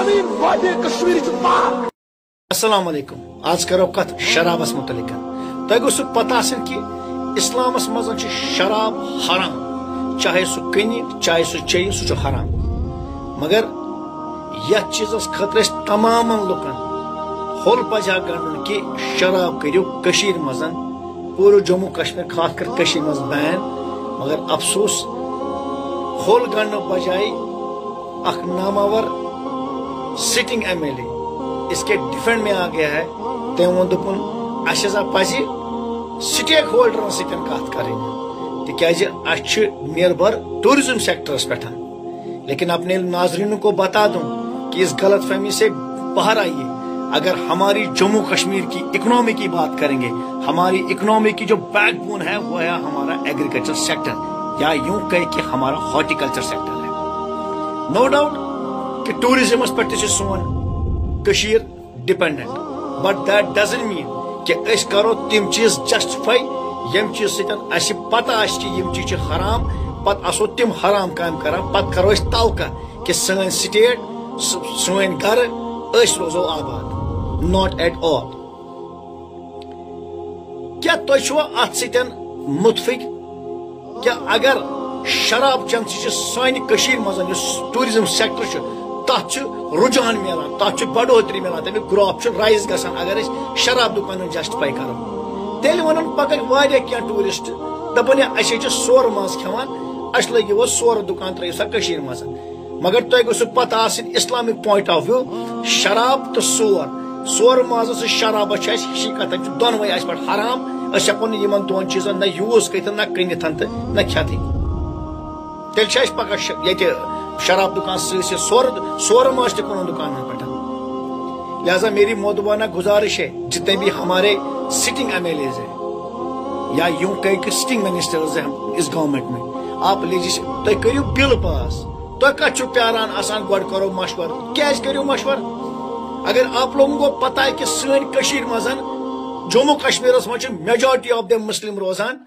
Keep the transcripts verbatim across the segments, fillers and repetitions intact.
وادی کشمیر چھ پاک۔ السلام علیکم۔ آز کرو کتھ شرابس متعلق۔ تۄہہِ گوٚژھوٕ پتہ آسٕنۍ کہِ اسلامس منٛز چھِ شراب حرام، چاہے سُہ کٕنہِ، چاہے سُہ چیٚیہِ، سُہ چھُ حرام۔ مگر یتھ چیٖزس خٲطرٕ أسۍ تمامن لُکن ہوٚل پزِ ہا گنڈُن کہِ شراب کٔرِو کٔشیٖرِ منٛز، پوٗرٕ جموں کشمیر، خاص کر کٔشیٖرِ منٛز بین۔ مگر افسوس، ہوٚل گنڈنہٕ بجایہِ اکھ ناماور سٹنگ ایم ایل اے اس کے ڈیفینڈ میں آ گیا ہے۔ تٔمۍ ووٚن، دوٚپُن، اسہِ ہسا پزِ سٹیک ہولڈرن سۭتۍ کتھ کرٕنۍ، تِکیازِ اسہِ چھِ نربھر ٹورازم سیکٹرس پٮ۪ٹھ۔ لیکن اپنے ناظرینوں کو بتا دوں کہ اس غلط فہمی سے باہر آئیے۔ اگر ہماری جموں کشمیر کی اکنامی کی بات کریں گے، ہماری اکنامی کی جو بیک بون ہے، وہ ہے ہمارا ایگریکلچر سیکٹر، یا یوں کہے کہ ہمارا ہارٹیکلچر سیکٹر ہے۔ نو ڈاؤٹ کہ ٹورازمس پٮ۪ٹھ تہِ چھِ سون Kashmir dependent, but that doesn't mean کہ أسۍ کرو تِم چیٖز جسٹیفائی، یِم چیٖز سۭتۍ اسہِ پتہ آسہِ کہ یِم چیٖز چھِ حرام، پتہٕ آسو تِم حرام کامہِ کران، پتہٕ کرو أسۍ توقع کہ سٲنۍ سٹیٹ، س-، سٲنۍ گرٕ، أسۍ روزو آباد۔ Not at all. کیٛاہ تُہۍ چھِوا اتھ سۭتۍ متفق؟ کیٛاہ اگر شراب چٮ۪نہٕ سۭتۍ چھِ سانہِ کٔشیٖرِ منٛز یُس ٹورازم سیکٹر چھُ، تتھ چھُ رجحان میلان، تتھ چھُ بڑوتری میلان، تمیُک گراف چھُ رائز گژھان، اگر أسۍ شراب دُکانن جسٹیفائی کرو؟ تیٚلہِ ونن پگاہ واریاہ کینٛہہ ٹورسٹ، دپن، "ہے، أسۍ ہے چھِ سورٕ ماز کھٮ۪وان، اسہِ لٲگِو حظ سورٕ دُکان، ترٲیِو سا کٔشیٖرِ منٛز۔" مگر تۄہہِ گوٚژھوٕ پتہ آسٕنۍ، اسلامک پوائنٹ آف ویو، شراب تہٕ سور، سورٕ مازس تہٕ شرابس چھِ اسہِ ہِشی کتھ، تِم چھِ دۄنوَے اسہِ پٮ۪ٹھ حرام۔ أسۍ ہٮ۪کو نہٕ یِمن دۄن چیٖزن نہ یوٗز کٔرِتھ، نہ کٕنِتھ تہٕ نہ کھٮ۪تھٕے۔ تیٚلہِ چھِ اسہِ پگاہ ش-، ییٚتہِ شراب دُکان سۭتۍ سۭتۍ سورٕ، سورٕ ماز تہِ کٕنُن دُکانن پٮ۪ٹھ۔ لہذا میری مودبانہ گزارش ہے، جتنے بھی ہمارے سٹنگ ایم ایل ایز ہیں یا یوں کہیں کہ سٹنگ منسٹرز ہیں اس گورنمنٹ میں، آپ لیجس-، تُہۍ کٔرِو بل پاس۔ تُہۍ کتھ چھِو پیاران آسان، گۄڈٕ کرو مشورٕ۔ کیٛازِ کٔرِو مشورٕ؟ اگر آپ لوگوں کو پتہ ہے کہ سٲنۍ کٔشیٖرِ منٛز، جموں کشمیرس منٛز چھِ majority of them مسلم روزان،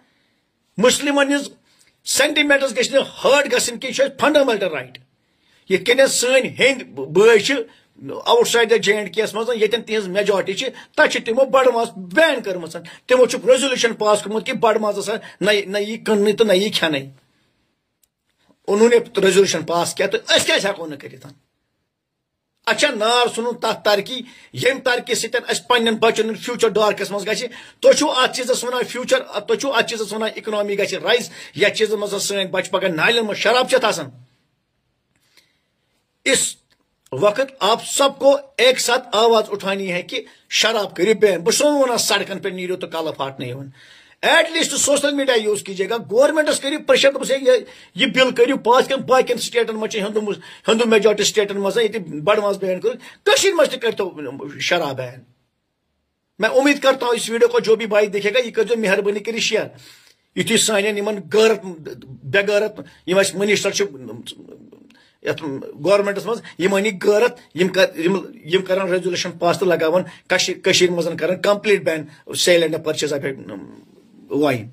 مسلمن ہٕنٛز سینٹیمنٹس گژھِ نہٕ ہرٹ گژھٕنۍ کینٛہہ، یہِ چھُ اَسہِ فنڈامنٹل رائٹ۔ یِتھ کٔنۍ سٲنۍ ہیٚنٛدۍ بٲے چھِ outside the J and K یس منٛز، ییٚتٮ۪ن تِہنٛز میجارٹی چھِ، تتہِ چھِ تِمو بڑٕ ماز بین کٔرمٕژ۔ تِمو چھُ ریزولوشن پاس کوٚرمُت کہِ بڑٕ مازس نہ، نہ یی کٕننہٕ تہٕ نہ یی کھٮ۪نہٕ۔ انہوں نے ریزولوشن پاس کیا، تہٕ أسۍ کیٛازِ ہٮ۪کو نہٕ کٔرِتھ؟ اچھا، نار ژھُنُن تتھ ترقی، ییٚمہِ ترقی سۭتۍ اسہِ پننٮ۪ن بچن ہُنٛد فیوچر ڈارکس منٛز گژھِ۔ تُہۍ چھِو اتھ چیٖزس ونان فیوچر، تُہۍ چھِو اتھ چیٖزس ونان اکنامی گژھِ رائز، یتھ چیٖزس منٛز زن سٲنۍ بچہِ پگاہ نالٮ۪ن منٛز شراب چٮ۪تھ آسن۔ اس وقت آپ سب کو ایک ساتھ آواز اٹھانی ہے کہ شراب کٔرِو بین۔ بہٕ چھُسو نہٕ ونان سڑکن پٮ۪ٹھ نیٖرِو تہٕ کلہٕ پھاٹنٲیِو۔ At least social media use کیجیے گا، گورنمنٹس کٔرِو پریشر، دوٚپُس، "ہے، یہِ، یہِ بل کٔرِو پاس، کینٛہہ باقین سٹیٹن منٛز چھِ ہندو مس-، ہندو میجارٹی سٹیٹن منٛز، ییٚتہِ بڑٕ ماز بین کٔرِو، کٔشیٖرِ منٛز تہِ کٔرۍتو شراب بین۔" میں امید کرتا ہوں اس ویڈیو کو جو بھی بھائی دیکھے گا، یہِ کٔرۍزیو مہربٲنی کٔرِتھ شیئر۔ یُتھُے سانٮ۪ن یِمن غٲرت، بے غٲرت، یِم اَسہِ منسٹر چھِ یَتھ گورنمنٹس منٛز، یِمن یی غٲرت، یِم کر-، یِم، یِم کرن ریزولوشن پاس تہٕ لگاون کشی-، کٔشیٖرِ منٛز کرن کمپلیٹ بین سیل اینڈ پرچیز آف واین۔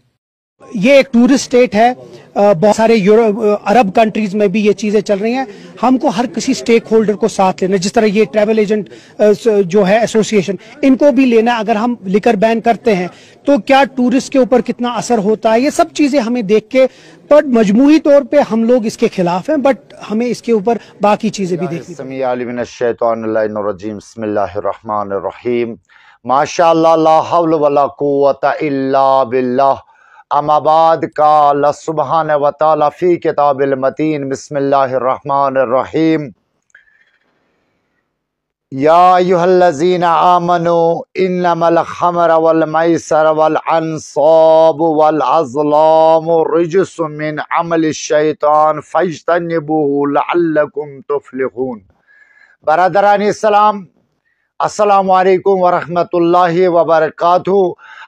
یہ ایک ٹورسٹ اسٹیٹ ہے، آ، بہت سارے یورو-، آ، عرب کنٹریز میں بھی یہ چیزیں چل رہی ہیں۔ ہم کو ہر کسی اسٹیک ہولڈر کو ساتھ لینا، جس طرح یہ ٹریول ایجنٹ، آ، س-، جو ہے ایسوسی ایشن، ان کو بھی لینا۔ اگر ہم لکر بین کرتے ہیں تو کیا ٹورسٹ کے اوپر کتنا اثر ہوتا ہے، یہ سب چیزیں ہمیں دیکھ کے، بٹ مجموعی طور پہ ہم لوگ اس کے خلاف ہیں، بٹ ہمیں اس کے اوپر باقی چیزیں بھی دیکھنی پڑیں۔ السميع العليم من الشيطان اللعين الرجيم. بسم الله الرحمن الرحيم. ما شاء الله، لا حول ولا قوة إلا بالله. أما بعد، قال سبحانه وتعالى في كتاب المتين. بسم الله الرحمن الرحيم. يا أيها الذين آمنوا إنما الخمر والميسر والأنصاب والأزلام رجس من عمل الشيطان فاجتنبوه لعلكم تفلحون. برادران اسلام، السلام علیکم ورحمۃ اللہ وبرکاتہ۔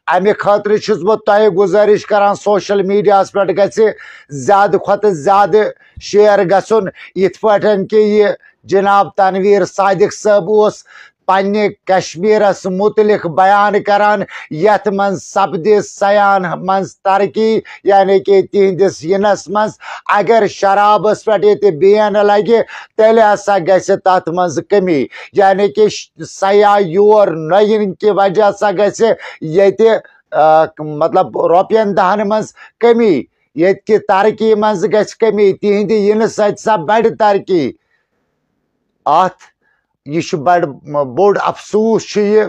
امہِ خٲطرٕ چھُس بہٕ تۄہہِ گُزٲرِش کران، سوشل میڈیاہس پٮ۪ٹھ گژھِ زیادٕ کھۄتہٕ زیادٕ شیئر گژھُن، یِتھ پٲٹھۍ کہِ یہِ جناب تنویر صادق صٲب اوس پننہِ کشمیرس متعلق بیان کران، یتھ منٛز سپدِ سیاہن منٛز ترقی، یعنی کہِ تِہنٛدِس یِنس منٛز اگر شرابس پٮ۪ٹھ ییٚتہِ بین لگہِ، تیٚلہِ ہسا گژھِ تتھ منٛز کمی، یعنی کہِ ش-، سیاح یور نہ یِنہٕ کہِ وجہ سا گژھِ ییٚتہِ، آ، مطلب، رۄپین دہن منٛز کمی، ییٚتہِ کہِ ترقی منٛز گژھِ کمی، تِہنٛدِ یِنہٕ سۭتۍ سا بڑِ ترقی۔ اتھ، یہِ چھُ بڑٕ بوٚڑ افسوس چھُ یہِ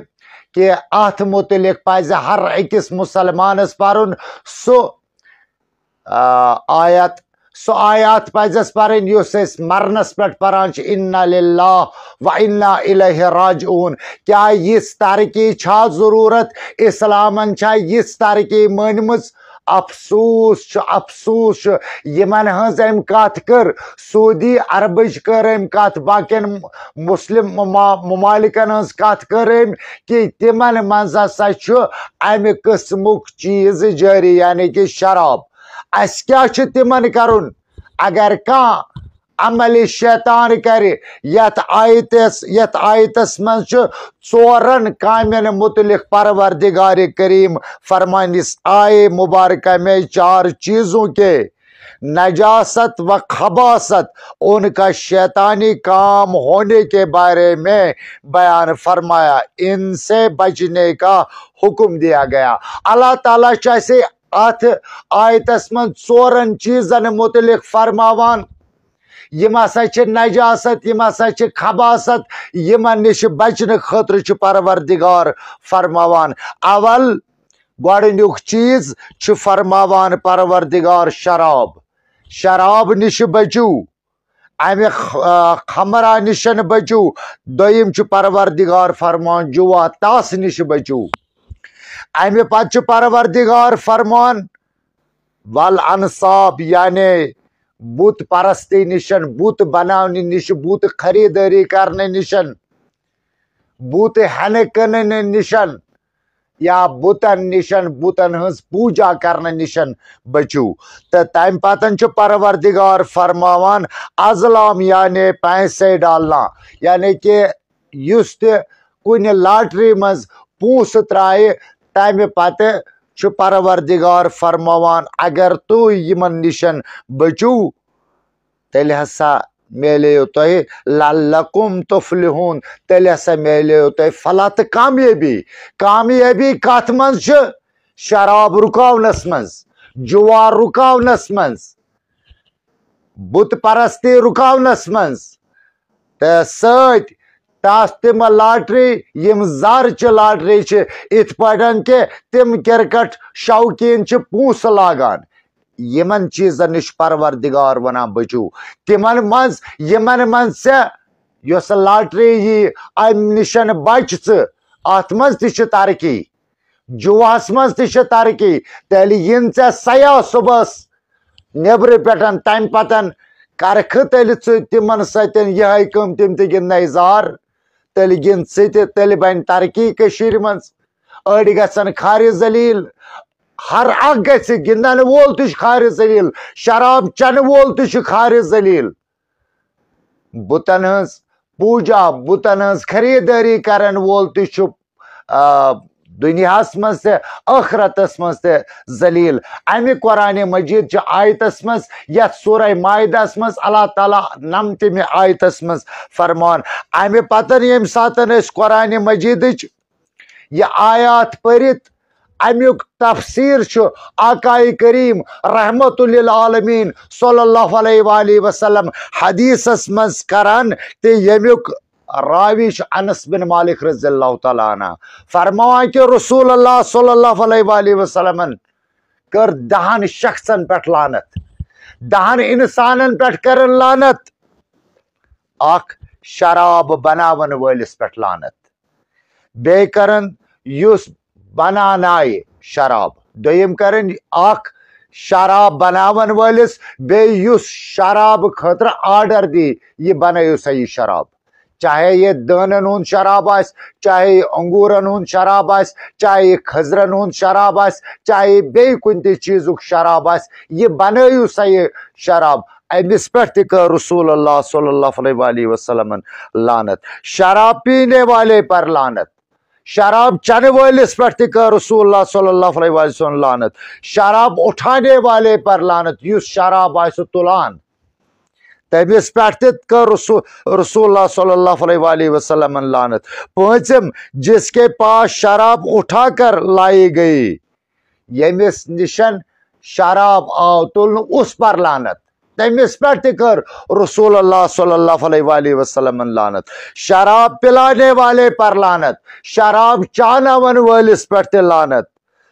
کہِ اتھ متعلق پزِ ہر أکِس مسلمانس پرُن سُہ، آ، آیت، سُہ آیات پزٮ۪س پرٕنۍ یُس أسۍ مرنس پٮ۪ٹھ پران چھِ، انا للہ و انا الیہ راجعون۔ کیا یِژھ ترقی چھا ضرورت؟ اسلامن چھا یِژھ ترقی مٲنمٕژ؟ افسوس چھُ، افسوس چھُ۔ یِمن ہٕنٛز أمۍ کتھ کٔر، سعودی عربٕچ کٔر أمۍ کتھ، باقین مسلم مما-، ممالکن ہٕنٛز کتھ کٔر أمۍ، کہِ تِمن منٛز ہسا چھُ امہِ قٕسمُک چیٖز جٲری، یعنی کہِ شراب۔ اسہِ کیٛاہ چھُ تِمن کرُن؟ اگر کانٛہہ عمل شیطان کرِ، یتھ آیتس، یتھ آیتس منٛز چھُ ژورن کامٮ۪ن متعلق پروردگار کریم فرمان، اس آیے مبارکہ میں چار چیزوں کے، نجاست و خباثت، ان کا شیطانی کام ہونے کے بارے میں بیان فرمایا، ان سے بچنے کا حکم دیا گیا۔ اللہ تعالیٰ چھُ اَسہِ اتھ آیتس منٛز ژورن چیٖزن متعلق فرماوان، یِم ہسا چھِ نجاست، یِم ہسا چھِ خباثت، یِمن نِش بچنہٕ خٲطرٕ چھُ پروردگار فرماوان۔ اول، گۄڈٕنیُک چیٖز چھُ فرماوان پروردگار شراب، شراب نِش بٔچِو، امہِ خ-، آ، خمرہ نِشن بٔچِو۔ دوٚیِم چھُ پروردگار فرمان جوا، تاس نِش بٔچِو۔ امہِ پتہٕ چھُ پروردگار فرمان ول انصاب، یعنی بت پرستی نِشن، بت بناونہٕ نِش، بت خریدٲری کرنہٕ نِشن، بت ہٮ۪نہٕ کٕننہٕ نِشن، یا بُتن نِشن، بُتن ہٕنٛز پوٗجا کرنہٕ نِشن بٔچِو۔ تہٕ تَمہِ پتن چھُ پروردگار فرماوان ازلام، یعنی پیسے ڈالنا، یعنی کہِ یُس تہِ کُنہِ لاٹری منٛز پونٛسہٕ ترٛایہِ، تَمہِ پتہٕ چھُ پروردگار فرماوان، اگر تُہۍ یِمن نِشن بٔچِو، تیٚلہِ ہسا میلیو تۄہہِ لعلکم تفلحون، تیٚلہِ ہسا میلیو تۄہہِ فلاح تہٕ کامیٲبی۔ کامیٲبی کتھ منٛز چھِ؟ شراب رُکاونس منٛز، جوا رُکاونس منٛز، بت پرستی رُکاونس منٛز، تہٕ سۭتۍ تس تِم لاٹری، یِم زر چہِ لاٹری چھِ، اِتھ پٲٹھۍ کہِ تِم کرکٹ شوقیٖن چھِ پونٛسہٕ لاگان۔ یِمن چیٖزن نِش پروردگار ونان بٔچِو۔ تِمن منٛز، یِمن منٛز ژےٚ یۄس لاٹری یی، امہِ نِشن بچ ژٕ۔ اتھ منٛز تہِ چھِ ترقی، جُوہس منٛز تہِ چھِ ترقی۔ تیٚلہِ یِن ژےٚ سیاح صُبحس نیٚبرٕ پٮ۪ٹھ، تمہِ پتن کرکھٕ تیٚلہِ ژٕ تِمن سۭتۍ یِہے کٲم، تِم تہِ گِنٛدنَے زار۔ تیٚلہِ گِنٛد ژٕ تہِ، تیٚلہِ بنہِ ترقی کٔشیٖرِ منٛز۔ أڑۍ گژھن خارِ ذلیل، ہر اکھ گژھِ، گِنٛدن وول تہِ چھُ خارِ ذلیل، شراب چنہٕ وول تہِ چھُ خارِ ذلیل۔ بُتن ہٕنٛز پوٗجا، بُتن ہٕنٛز خریدٲری کرن وول تہِ چھُ، آ، دُنیاہس منٛز تہِ، ٲخرتس منٛز تہِ ذلیل۔ امہِ قرآن مجید چہِ آیتس منٛز، یتھ سورہ مائدہس منٛز اللہ تعالیٰ نمتمہِ آیتس منٛز فرمان، امہِ پتن ییٚمہِ ساتن أسۍ قرآن مجیدٕچ یہِ آیات پٔرِتھ امیُک تفسیر چھُ آقائے کریم رحمت للعالمین صلی اللہ علیہ وآلہ وسلم حدیثس منٛز کران، تہٕ ییٚمیُک راوی چھُ انس بن مالک رضی اللہ تعالیٰ عنہ، فرماوان کہِ رسول اللہ صلی اللہ علیہ وآلہ وسلمن کٔر دہن شخصن پٮ۪ٹھ لعنت، دہن انسانن پٮ۪ٹھ کٔرٕن لعنت، اکھ شراب بناون وٲلِس پٮ۪ٹھ لعنت، بیٚیہِ کرن یُس بناونایہِ شراب، دوٚیِم کرن اکھ شراب بناون وٲلِس، بیٚیہِ یُس شراب خٲطرٕ آرڈر دی، یہِ بنٲیِو سا یہِ شراب، چاہے یہِ دٲنن ہُنٛد شراب آسہِ، چاہے یہِ انگوٗرن ہُنٛد شراب آسہِ، چاہے یہِ کھٔزرن ہُنٛد شراب آسہِ، چاہے یہِ بیٚیہِ کُنہِ تہِ چیٖزُک شراب آسہِ، یہِ بنٲیِو سا یہِ شراب۔ أمِس پٮ۪ٹھ تہِ کٔر رسول اللہ صلی اللہ علیہ وآلہ وسلمن لعنت۔ شراب پینے والے پر لعنت۔ شراب چنہٕ وٲلِس پٮ۪ٹھ تہِ کٔر رسول اللہ صلی اللہ علیہ وآلہ وسلم لعنت۔ شراب اٹھانے والے پر لعنت، یُس شراب آسہِ تُلان، تٔمِس پٮ۪ٹھ تہِ کٔر رسول، رسول اللہ صلی اللہ علیہ وآلہ وسلمن لعنت۔ پٲنٛژِم، جس کے پاس شراب اٹھا کر لائی گئی، ییٚمِس نِشن شراب آو تُلنہٕ، اس پر لعنت، تٔمِس پٮ۪ٹھ تہِ کٔر رسول اللہ صلی اللہ علیہ وآلہ وسلمن لعنت۔ شراب پلانے والے پر لعنت، شراب چاناون وٲلِس پٮ۪ٹھ تہِ لعنت۔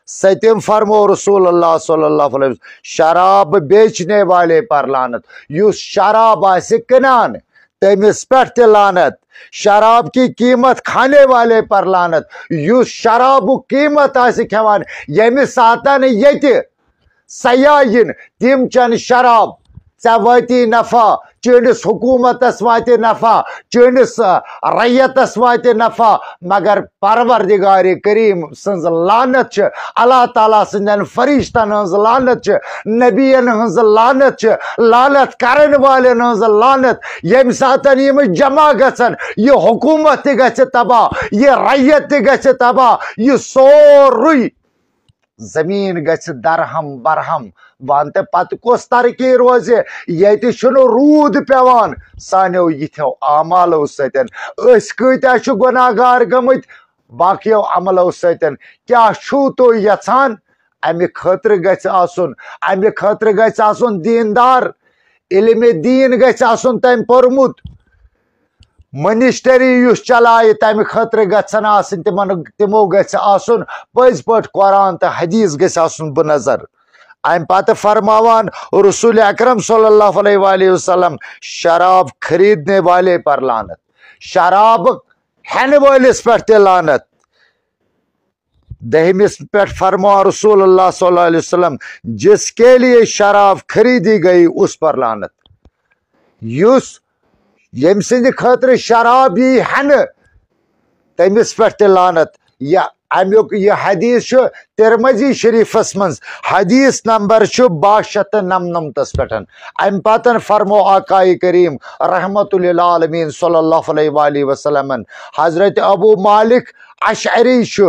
ستم فرمو رسول اللہ صلی اللہ علیہ وسلم، شراب بیچنے والے پر لعنت، یُس شراب آسہِ کٕنان، تٔمِس پٮ۪ٹھ تہِ لعنت۔ شراب کی قیمت کھانے والے پر لعنت، یُس شرابُک قیمت آسہِ کھٮ۪وان، ییٚمہِ ساتن ییٚتہِ سیاح یِن، تِم چٮ۪ن شراب، ژےٚ واتی نفع، چٲنِس حکوٗمتس واتہِ نفع، چٲنِس، آ، رعیتس واتہِ نفع، مگر پروردگار کریم سٕنٛز لعنت چھِ، اللہ تعالیٰ سٕنٛدٮ۪ن فرشتن ہٕنٛز لعنت چھِ، نبین ہٕنٛز لعنت چھِ، لعنت کرن والٮ۪ن ہٕنٛز لعنت۔ ییٚمہِ ساتن یِم جمع گژھن، یہِ حکوٗمت تہِ گژھِ تباہ، یہِ رعیت تہِ گژھِ تباہ، یہِ سورُے زمیٖن گژھِ درہم برہم۔ وَن تہٕ پتہٕ کۄس ترقی روزِ؟ ییٚتہِ چھُنہٕ روٗد پٮ۪وان سانیو یِتھیو اعمالو سۭتۍ۔ أسۍ کۭتیاہ چھِ گۄناہ گار گٔمٕتۍ باقیو عملو سۭتۍ۔ کیٛاہ چھُو تُہۍ یژھان؟ اَمہِ خٲطرٕ گژھِ آسُن، اَمہِ خٲطرٕ گژھِ آسُن دیٖندار، علمِ دیٖن گژھِ آسُن تٔمۍ پوٚرمُت۔ منشٹری یُس چلایہِ، تمہِ خٲطرٕ گژھن آسٕنۍ تِمن، تِمو گژھِ آسُن پٔزۍ پٲٹھۍ قرآن تہٕ حدیث گژھِ آسُن بنظر۔ امہِ پتہٕ فرماوان رسول اکرم صلی اللہ علیہ وآلہ وسلم، شراب خریدنے والے پر لعنت، شراب ہٮ۪نہٕ وٲلِس پٮ۪ٹھ تہِ لعنت۔ دہمِس پٮ۪ٹھ فرماو رسول اللہ صلی اللہ علیہ وسلم، جس کے لیے شراب خریدی گئی اس پر لعنت۔ یُس، ییٚمہِ سٕنٛدِ خٲطرٕ شراب یی ہٮ۪نہٕ، تٔمِس پٮ۪ٹھ تہِ لعنت۔ یا امیُک یہِ حدیث چھُ ترمذی شریفس منٛز، حدیث نمبر چھُ باہ شیٚتھ تہٕ نمنمتس پٮ۪ٹھ۔ امہِ پتن فرمو آقائے کریم رحمت للعالمین صلی اللہ علیہ وآلہ وسلمن، حضرت ابو مالک اشعری چھُ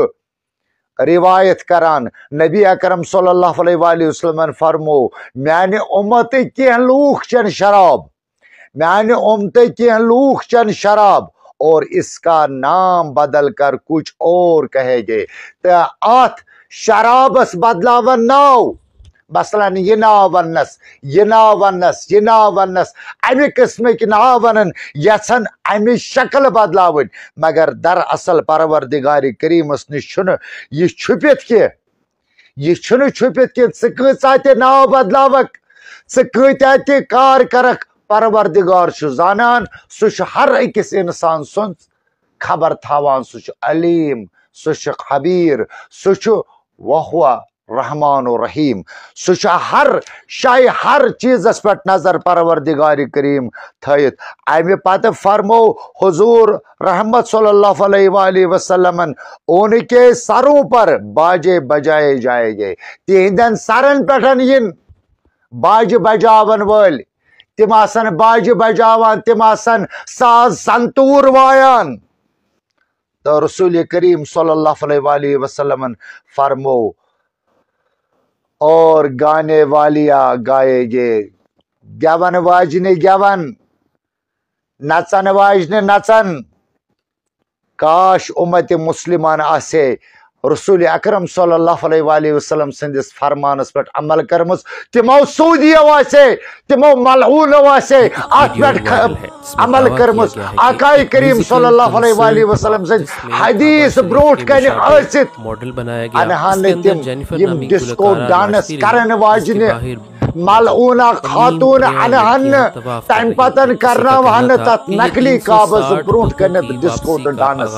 روایت کران، نبی اکرم صلی اللہ علیہ وآلہ وسلمن فرمو، میانہِ امتٕکۍ کینٛہہ لوٗکھ چٮ۪ن شراب، میانہِ امتٕکۍ کینٛہہ لوٗکھ چٮ۪ن شراب اور اس کا نام بدل کر کچھ اور کہے گے۔ تہٕ اتھ شرابس بدلاون ناو، مثلاً یہِ ناو وننس، یہِ ناو وننس، یہِ ناو وننس، امہِ قٕسمٕکۍ ناو ونن، یژھن امِچ شکل بدلاوٕنۍ، مگر دراصل پروردگار کریمس نِش چھُنہٕ یہِ چھُپِتھ کینٛہہ۔ یہِ چھُنہٕ چھُپِتھ کینٛہہ۔ ژٕ کۭژاہ تہِ ناو بدلاوکھ، ژٕ کۭتیاہ تہِ کار کرکھ، پروردگار چھُ زانان، سُہ چھُ ہر أکِس انسان سُنٛد خبر تھاوان، سُہ چھُ علیم، سُہ چھُ خبیر، سُہ چھُ وہو رحمان و رحیم۔ سُہ چھُ ہر شے، ہر چیٖزس پٮ۪ٹھ نظر پروردگار کریم تھٲیِتھ۔ امہِ پتہٕ فرمو حضور رحمت صلی اللہ علیہ وآلہ وسلمن، ان کے سروں پر باجے بجائے جائیں گے۔ تِہنٛدٮ۪ن سرن پٮ۪ٹھ یِن باجہِ بجاون وٲلۍ، تِم آسن باجہِ بجاوان، تِم آسن ساز سنتور وایان۔ تو رسول کریم صلی اللہ علیہ وآلہ وسلمن فرمو، اور گانے والیا گائے گے، گٮ۪وَن واجنہِ گٮ۪وَن، نژن واجنہِ نژن۔ کاش امت مسلمان آسے رسول اکرم صلی اللہ علیہ وآلہ وسلم سٕنٛدِس فرمانس پٮ۪ٹھ عمل کٔرمٕژ، تِمو سعودیو آسے، تِمو ملعونو آسے اتھ پٮ۪ٹھ خ-، عمل کٔرمٕژ۔ آقائے کریم صلی اللہ علیہ وآلہ وسلم سٕنٛدۍ حدیث برونٛٹھ کنہِ ٲسِتھ انہن نہٕ تِم یِم ڈسکو ڈانس کرن واجنہِ ملعونہ خاتون انہن نہٕ، تمہِ پتن کرناوہن نہٕ تتھ نقلی قابض برونٛٹھ کنہِ ڈسکو ڈانس۔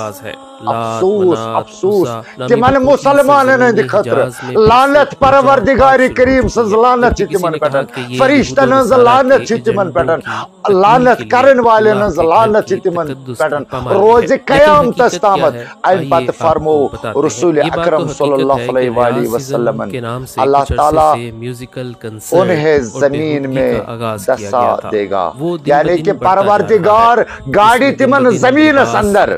افسوس، افسوس تِمن مسلمانن ہٕنٛدِ خٲطرٕ۔ لعنت پروردگار کریم سٕنٛز لعنت چھِ تِمن پٮ۪ٹھ، فرشتن ہٕنٛز لعنت چھِ تِمن پٮ۪ٹھ، لعنت کرن والٮ۪ن ہٕنٛز لعنت چھِ تِمن پٮ۪ٹھ روزِ قیامتس تامتھ۔ امہِ پتہٕ فرموو رسول اکرم صلی اللہ علیہ وآلہ وسلمن، اللہ تعالیٰ انہیں زمین میں دسا دے گا، یعنی کہ پروردگار گاڑِ تِمن زمینس اندر۔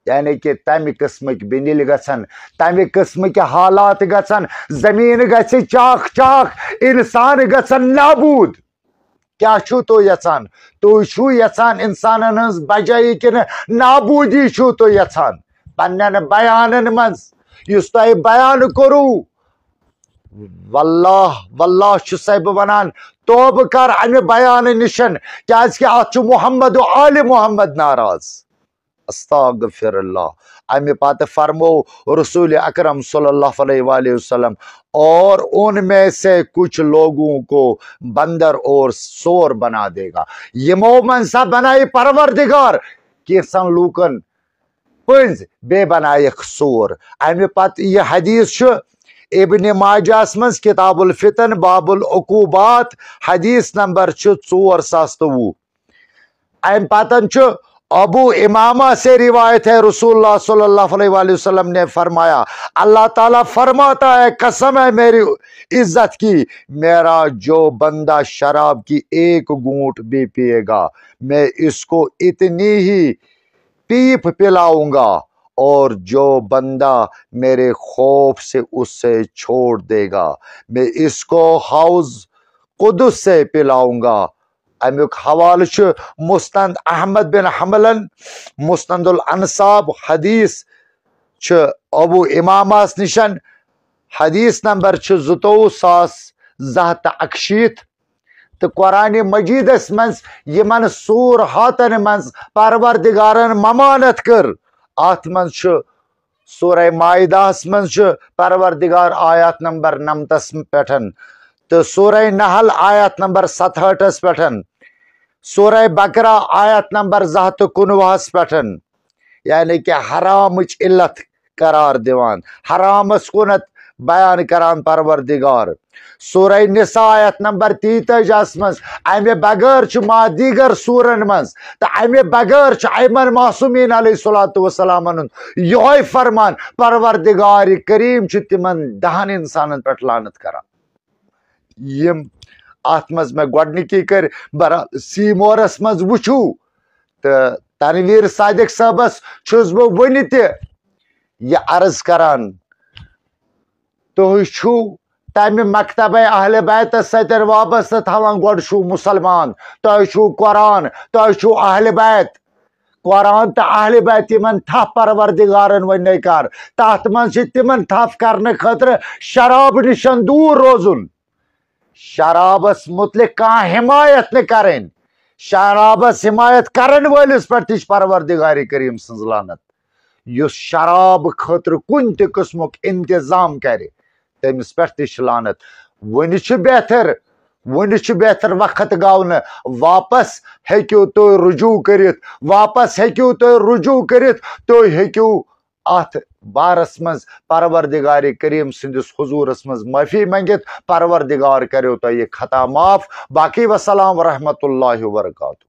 یعنی کہ تمہِ قٕسمٕکۍ بِنِلۍ گژھن، تمہِ قٕسمٕکۍ حالات گژھن، زمین گژھِ چاک چاک، انسان گژھن نابود۔ کیٛاہ چھُو تُہۍ یژھان؟ تُہۍ چھُو یژھان انسانن ہٕنٛز بجٲیی کِنہٕ نابودی چھُو تُہۍ یژھان؟ پننٮ۪ن بیانن منٛز یُس تۄہہِ بیان کوٚروٕ، واللہ، واللہ چھُسے بہٕ ونان، توبہٕ کر امہِ بیانہٕ نِشن، کیازِ کہِ اتھ چھُ محمد و آلِ محمد ناراض۔ استغفر اللہ۔ امہِ پتہٕ فرموو رسول اکرم صلی اللہ علیہ وآلہ وسلم، اور ان میں سے کچھ لوگوں کو بندر اور سور بنا دے گا۔ یِمو منٛز سا بنایہِ پروردگار کینٛژن لوٗکن پٔنٛزۍ، بیٚیہِ بنایکھ سور۔ امہِ پتہٕ یہِ حدیث چھُ ابن ماجہس منٛز کتاب الفتن باب العقوبات، حدیث نمبر چھُ ژور ساس تہٕ وُہ۔ امہِ پتن چھُ ابو امامہ سے روایت ہے، رسول اللہ صلی اللہ علیہ وآلہ وسلم نے فرمایا، اللہ تعالیٰ فرماتا ہے، قسم ہے میری عزت کی، میرا جو بندہ شراب کی ایک گھونٹ بھی پیے گا، میں اس کو اتنی ہی پیپ پلاؤں گا، اور جو بندہ میرے خوف سے اسے چھوڑ دے گا، میں اس کو حوض قدس سے پلاؤں گا۔ امیُک حوالہٕ چھُ مسند احمد بن حنبلن، مسند الانساب، حدیث چھُ ابو امامہس نِشن، حدیث نمبر چھُ زٕتووُہ ساس زٕ ہتھ تہٕ اکشیٖتھ۔ تہٕ قرآن مجیدس منٛز یِمن سورہاتن منٛز پروردگارن ممانت کٔر، اتھ منٛز چھُ سورہ مائدہس منٛز چھُ پروردگار آیت نمبر نمتس پٮ۪ٹھ، تہٕ سورہ نحل آیت نمبر ستہٲٹھس پٮ۪ٹھ، سورہ بقرہ آیت نمبر زٕ ہتھ تہٕ کُنوُہس پٮ۪ٹھ، یعنی کہ حرامٕچ علت قرار دِوان، حرامس کُنتھ بیان کران پروردگار۔ سورہ نساء آیت نمبر تیتٲجِہس منٛز، امہِ بغٲر چھُ ما دیگر سورن منٛز تہٕ امہِ بغٲر چھُ ایمن معصومین علیہ الصلوۃ والسلامن ہُنٛد یِہوے فرمان، پروردگار کریم چھُ تِمن دہن انسانن پٮ۪ٹھ لعنت کران۔ یِم اتھ منٛز مےٚ گۄڈنِکی کٔرۍ برا-، سیمورس منٛز وٕچھو تہٕ تنویر صادق صٲبس چھُس بہٕ وُنہِ تہِ یہِ عرض کران، تُہۍ چھِو تمہِ مکتبہ اہل بیتس سۭتۍ وابستہٕ تھاوان، گۄڈٕ چھِو مسلمان، تۄہہِ چھُو قرآن، تۄہہِ چھُو اہل بیت۔ قرآن تہٕ اہل بیت یِمن تھپھ پروردگارن ؤنۍ نَے کر، تتھ منٛز چھِ تِمن تھپھ کرنہٕ خٲطرٕ شراب نِشن دوٗر روزُن، شرابس متعلق کانٛہہ حمایت نہٕ کرٕنۍ۔ شرابس حمایت کرن وٲلِس پٮ۪ٹھ تہِ چھِ پروردگار کریم سٕنٛز لعنت۔ یُس شراب خٲطرٕ کُنہِ تہِ قٕسمُک انتظام کرِ، تٔمِس پٮ۪ٹھ تہِ چھِ لعنت۔ وۄنۍ چھُ بہتر، وۄنۍ چھُ بہتر، وقت گوٚو نہٕ، واپس ہیٚکِو تُہۍ رجوع کٔرِتھ، واپس ہیٚکِو تُہۍ رجوع کٔرِتھ، تُہۍ ہیٚکِو اتھ بارس منٛز پروردگار کریم سٕنٛدِس حضوٗرس منٛز معٲفی منٛگِتھ، پروردگار کریو تۄہہِ یہِ خطا معاف۔ باقی وسلام ورحمۃ اللہ وبرکاتہ۔